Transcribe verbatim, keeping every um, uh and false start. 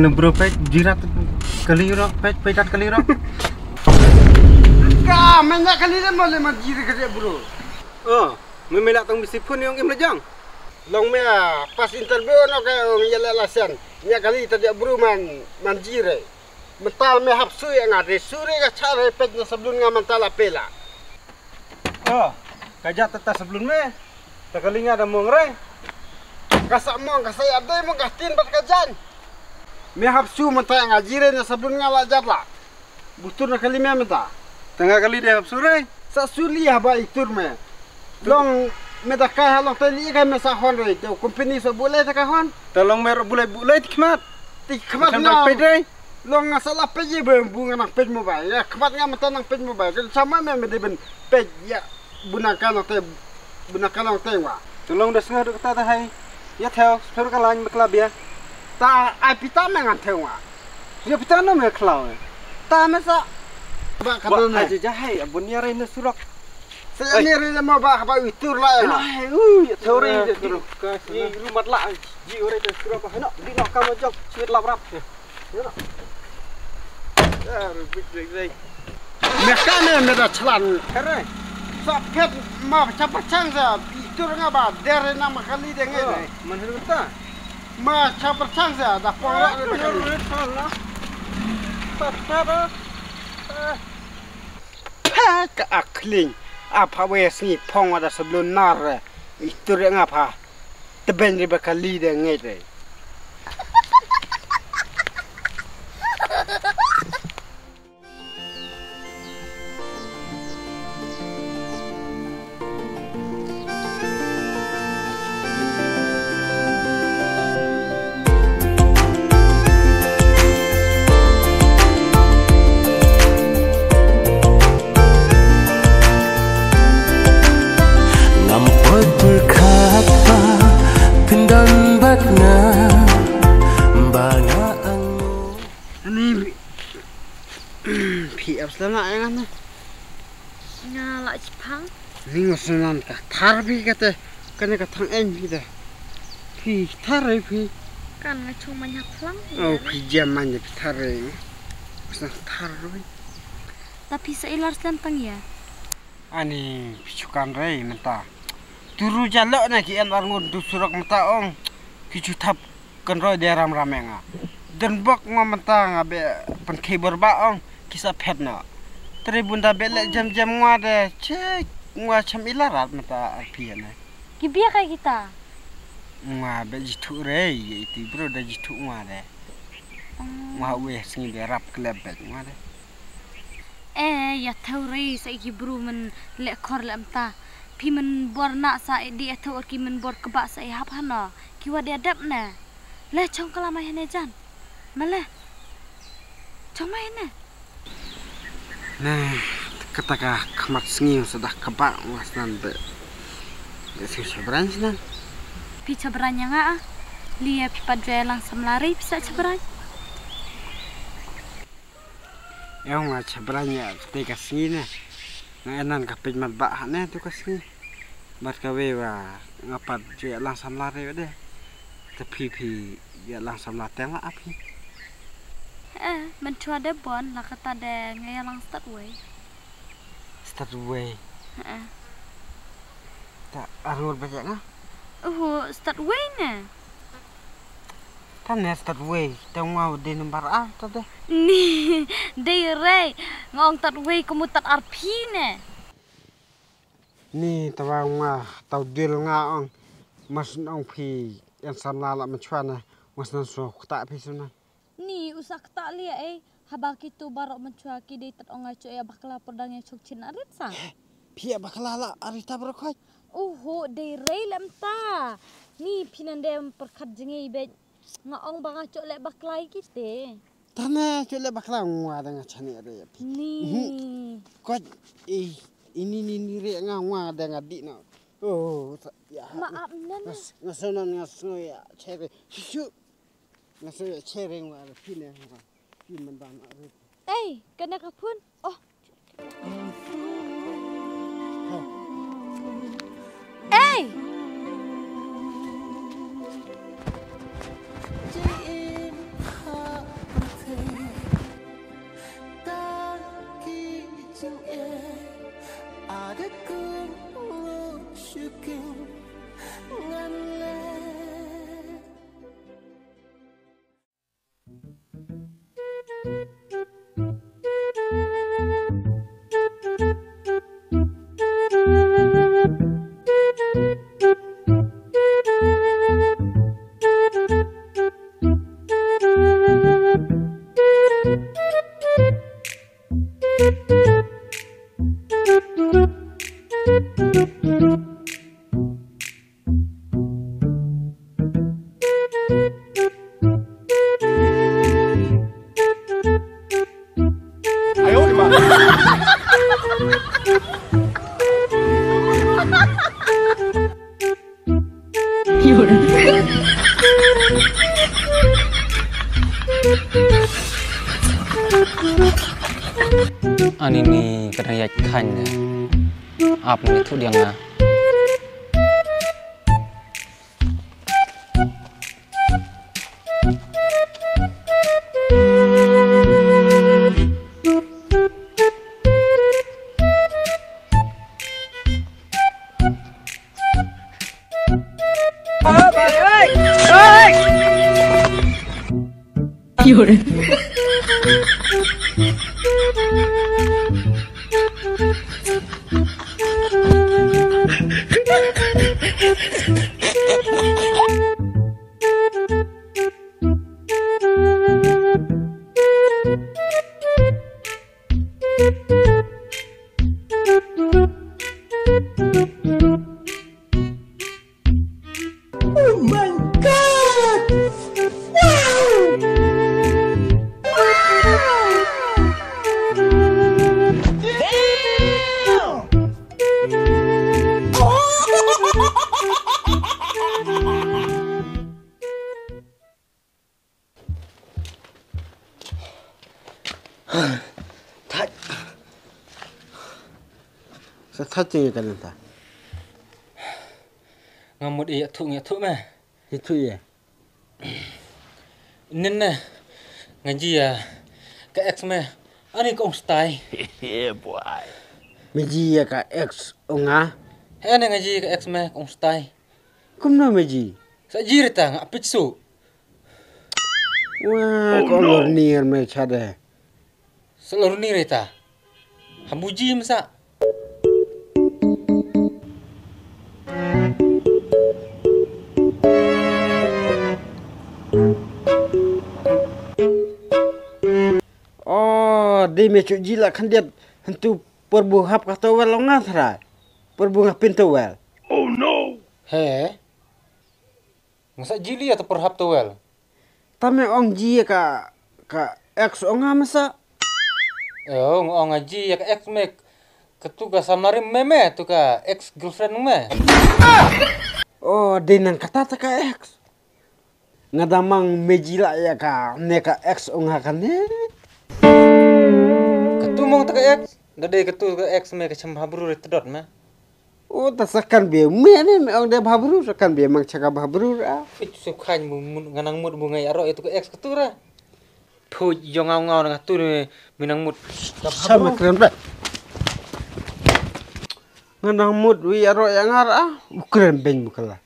Bro, peit jirat kali ro, peit peit kat kali ro. Ka men na kali le mo le ma jir ka je bro. Oh, me me la tong bisi phone yong im la jang. Long me ah, pas interview no ka ong ya la la sen. Nya kali ta je bro man man jire. Mental me hap sui nga de suri ka chare peit na sablun nga mental apela. Oh, ka jat ta sablun me. Ta kali nga da mong re. Ka sa mong ka sa ya dei mong ka tin bat ka jan. Me hap su menta nga jire na sablun nga la jat la. Butur na kali me menta. Tanga kali de hap su re. Sa suli haba itur me. Long me da kai ha long tali kai me sa hon re. Te company so bulai ta ka hon. Ta long me bulai bulai tikmat. Tikmat na. Peit re. Long nga sa la peit ye be bu nga nang peit mobile. Ya khmat nga menta nang peit mobile. Kan sama me me de ben peit ya. Buna ka long te buna ka long te wa. Te long da snga da kata da hai. Ya theo, sper ka lain bakla bia. Ta ai pita me ngan theo wa. Ya pita no me khlau. Ta me sa. Ba ka don ai ja hai abun ya rai na surok. Sa ya ni rai mo ba ba itur la ya. Hai u ya theo rai da surok. Ni rumat la ji rai da surok ba no di no ka mo jok. Swit lap rap. Me ka ne me da chlan. Kare. Sa phet ma cha pa chang sa. Itur nga ba der na ma kali de ngai. Man hru ta. Ma cha pa chang sa da pong ra ma kali. Sa sa da. Pha ka akling. Apa we sni pong da sebelum nar. Itur nga pha. Teben ri ba kali de ngai de. Ngam pat pyrkhat ba pyndan bad nga ba nga ang. Ani phi ap slem na yang ane. Nga la chipang. Ni nga sunan ka thar phi kate kane ka thang eng phi da. Phi thar ai phi. Kan nga chung manya phlang. Oh phi jam manya phi thar ai. Sunan thar ai. Ta phi sa ilar slem tang ya. Ani phi chukan rei menta. Turu jalo na ki en arngun tu surok menta ong. Ki chu thap kan roi de ram ram nga. Den bok nga menta nga be pen khei bor ba ong ki sa phet na. Tre bunda be le jam jam nga de che nga cham ila rat menta arpi na. Ki bia kai kita. Nga be jithu rei ye iti bro da jithu nga de. Nga we sngi be rap klep be nga de. Eh, ya thau rei sa iki bru men le khor le mta. Phi men bor na sa di ya thau ki men bor keba sa i hap hano. Ki wa dia dep ne. Le chong kala mai hene jan. Male. Chong mai hene. Ne, kata ka khmat sngi sa dah keba wa snan be. Be sing chabran snan. Phi chabran ya nga a. Lia phi pat jaya lang samlari phi sa chabran. Eo nga chabra nya te ka sngi ne. Nga enan ka pej mat ba ha ne tu ka sngi. Bat ka we wa nga pat ju ya lang samla re de. Te phi phi ya lang samla teng la api. Eh, men chua de bon la kata de nga ya lang start way. Start way. Eh. Ta arngur ba nga. Uhu, start way ne. Tane stad wei tang wa de number ar tade. Ni dei rei nga ong tad wei kamu tad ar phi ne. Ni tawa nga tau dil nga ong mas ong phi yang samla la machwa ne mas nan so kta phi suna. Ni usa kta lia eh. Haba kitu barok menchua ki dei tat ong acho ya bakla perdang ya chok chin arit sa. Phi ya bakla la arita barok khoi. Uhu dei rei lem ta. Ni phi nan dem perkat jengei bet. Nga ong ba nga chok le bakla kite. Tane chok le bakla ngwa da nga chane re phi. Ni. Kot i ini ni ni re nga ngwa da nga di na. Oh ya. Maaf nan. Nga sonan nga sngo ya chere. Shu. Nga sa ya chereng wa phi ne wa phi mandan a rit. Ei, kane ka phun. Oh. Ei. Ani ni ka dang ïaid khain ne. Ap ni thu diang na. Oh my God! Wow! Wow! Damn! Thait. Sa thait ïa ka nanta. Nga mut ïa thuh ngi thuh me. Ïa thuh ïa. Nin ne. Nga ji ïa ka ex me. Ani ka ong stai. Yeah, boy. Me ji ïa ka ex ong nga. He ne nga ji ïa ka ex me ka ong stai. Kumno me ji? Sa ji rita nga pit su. Wah, ko lor ni er me chade. Sa lor ni rita. Habuji masa. Oh, dei me chuh ji la khandiat. Hantu por bu hap ka towel ong nga thra. Por bu nga pin towel. Oh no. He. Nga sa jili ïa ta por hap towel. Tame ong ji ïa ka, ka ex ong nga masa. Eo, nga ong nga ji ïa ka ex me. Katu ka samlarim me me, tu ka ex girlfriend me. Oh, dei nang kata ta ka ex. Nga da mang me ji la ïa ka ne ka ex ong nga kane. Katu mong ta ka ex. Da dei katu ka ex me ka cham bhabru re tdot me. O ta sakan be me ne me ong de bhabru sakan be mang chaka bhabru ra. Fit su khain mu mu- nga nang mut bu ngai aro itu ka ex katu ra. Phuj jong ngau ngau na katu ne me nang mut. Sama kren ba. Nga nang mut wi aro ya ngar ah. U kren beng bu kala.